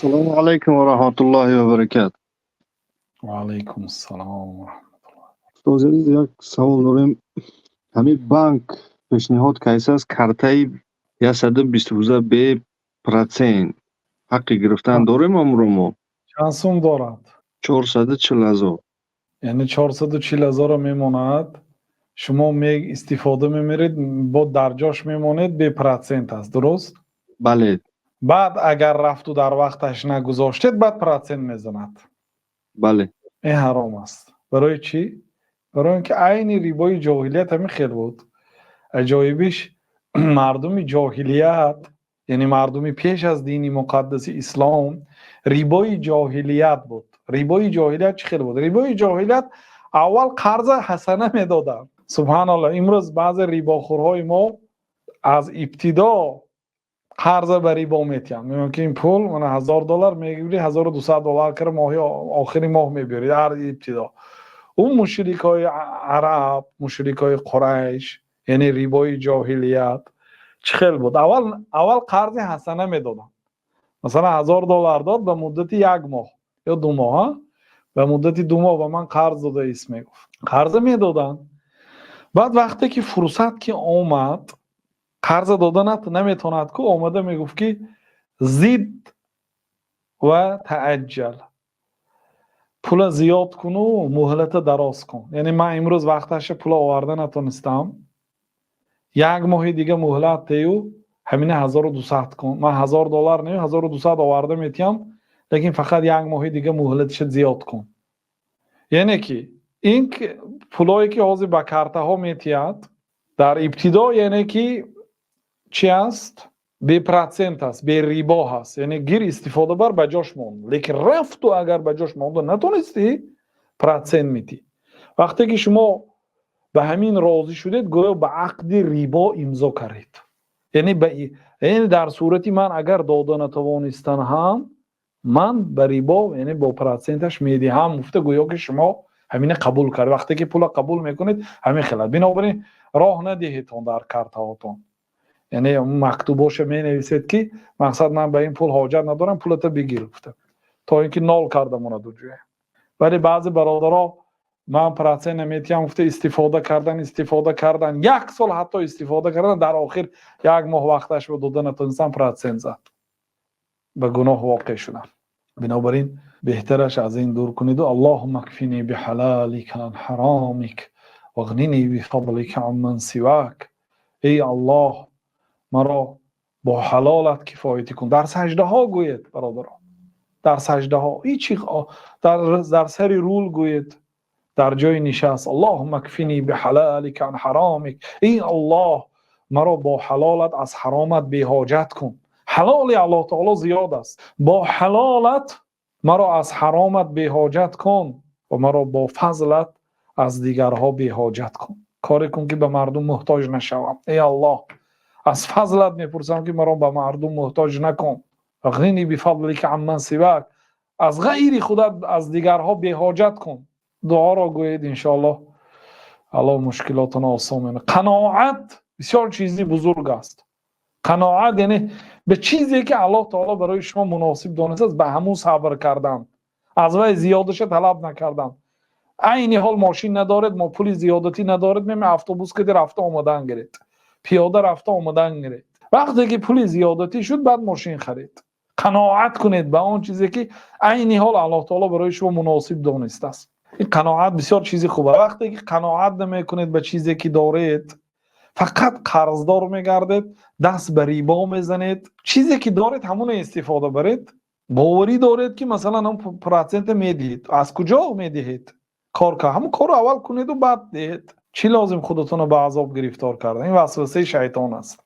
Ассалому алайкум ва раҳматуллоҳи ва баракатуҳ. Ва алайкум ассалом ва раҳматуллоҳ. Устози азиз, як савол дорем. Ҳамин банк пешниҳод кардааст картаи 120 рӯза бе процент. Ҳаққи гирифтан дорем амро мо? Чанд сум дорад? 440 000. Яъне 440 000-ро мемонад, шумо истифода мемеред, бо дар ҷош мемонед, бе процент аст, дуруст? Бале. Баъд агар рафту дар вақташ нагузоштед, баъд процент мезанад. Бале. Ин ҳаром аст. Барои чӣ? Барои он ки айни рибои ҷоҳилият ҳамин хел буд. Аҷоибиш, мардуми ҷоҳилият, яъне мардуми пеш аз дини муқаддаси ислом, рибои ҷоҳилият буд. Рибои ҷоҳилият чӣ хел буд? Рибои ҷоҳилият аввал қарза ҳасана медоданд. Субҳаналлоҳ, имрӯз баъзе рибохӯрҳои мо аз ибтидо қарза ба рибо метиҳанд. Мегӯянд, ки ин пул мана 1000 доллар мегирӣ, 1200 доллар кара моҳи охири моҳ мебиёрӣ дар ибтидо. Ӯ мушрикҳои араб, мушрикҳои Қурайш, яъне рибои ҷоҳилият чӣ хел буд? Аввал қарзи ҳасана медоданд. Масалан, 1000 доллар дод ба муддати як моҳ ё 2 моҳ, ба муддати 2 моҳ ба ман қарз додаист, мегуфт. Қарза медоданд. Баъд вақте ки фурсат ки омад, қарза дода наметавонад ку, омада мегуфт, ки зид ва тааҷҷал, пула зиёд куну муҳлата дароз кун. Яъне ман имрӯз вақташа пула оварда натонистам, як моҳи дига муҳлат тею, ҳамина 1200 кун. Ман 1000 доллар не, 1200 оварда метиҳам, лекин фақат як моҳи дига муҳлатиша зиёд кун. Яъне ки ин пулое ки ҳозир ба картаҳо метиҳад, дар ибтидо, яъне ки чи аст? Бепроцент аст, берибо ҳаст, яъне гир, истифода бар, ба ҷош монд. Лекин рафту агар ба ҷош монда натонистӣ, процент медиҳӣ. Вақте ки шумо ба ҳамин розӣ шудед, гӯё ба ақди рибо имзо кардед. Яъне дар сурати ман агар дода натавонистан ҳам, ман ба рибо, яъне бо проценташ медиҳам гуфта, гӯё ки шумо ҳамина қабул кард. Вақте ки пула қабул мекунед, ҳамин хелат. Бинобар ин роҳ надиҳедтон дар картаҳотон, яъне мактубоша менависед, ки мақсад ман ба ин пул ҳоҷат надорам, пулата бигир гуфта, то ин ки нол карда монад уҷоя. Вале баъзе бародаро ман процент наметиҳам гуфта, истифода кардан, як сол ҳатто истифода кардан, дар охир як моҳ вақташро дода натонистан, процент зад, ба гуноҳ воқеъ шудам. Бинобар ин беҳтараш аз ин дур куниду اللهم اكفني بحلالك عن حرامك واغنني بفضلك عمن سواك. Эй Аллоҳ, маро бо ҳалолат кифоятӣ кун. Дар саҷдаҳо гӯед, бародарон, дар саҷдаҳо, ҳичи дар сари рул гӯед, дар ҷои нишаст: اللهم اكفني بحلالك عن حرامك. Эй Аллоҳ, маро бо ҳалолат аз ҳаромат беҳоҷат кун. Ҳалоли Аллоҳ таоло зиёд аст. Бо ҳалолат маро аз ҳаромат беҳоҷат кун ва маро бо фазлат аз дигарҳо беҳоҷат кун. Коре кун, ки ба мардум муҳтоҷ нашавам. Эй Аллоҳ, аз фазлат мепурсам, ки маро ба мардум муҳтоҷ накун. واغنني بفضلك عمن سواك. Аз ғайри худат аз дигарҳо беҳоҷат кун. Дуоро гӯед, иншоаллоҳ Аллоҳ мушкилотонро осон мекунад. Қаноат бисёр чизи бузург аст. Қаноат яъне ба чизе ки Аллоҳ таоло барои шумо муносиб донистааст, ба ҳамун сабр кардан, аз вай зиёдаша талаб накардан. Айни ҳол мошин надоред, мо пули зиёдатӣ надоред, меми автобус кади рафта омадан гиред, пиёда рафта омадан гиред. Вақте ки пули зиёдатӣ шуд, баъд мошин харед. Қаноат кунед ба он чизе ки айни ҳол Аллоҳ таоло барои шумо муносиб донистааст. Ин қаноат бисёр чизи хуб аст. Вақте ки қаноат намекунед ба чизе ки доред, фақат қарздор мегардед, даст ба рибо мезанед. Чизе ки доред, ҳамоно истифода баред. Боварӣ доред, ки масалан ҳам процента медиҳед. Аз куҷо медиҳед? Кор кар, ҳамон корро аввал кунеду баъд диҳед. Чӣ лозим худатонро ба азоб гирифтор кардан? Ин васвасаи шайтон аст.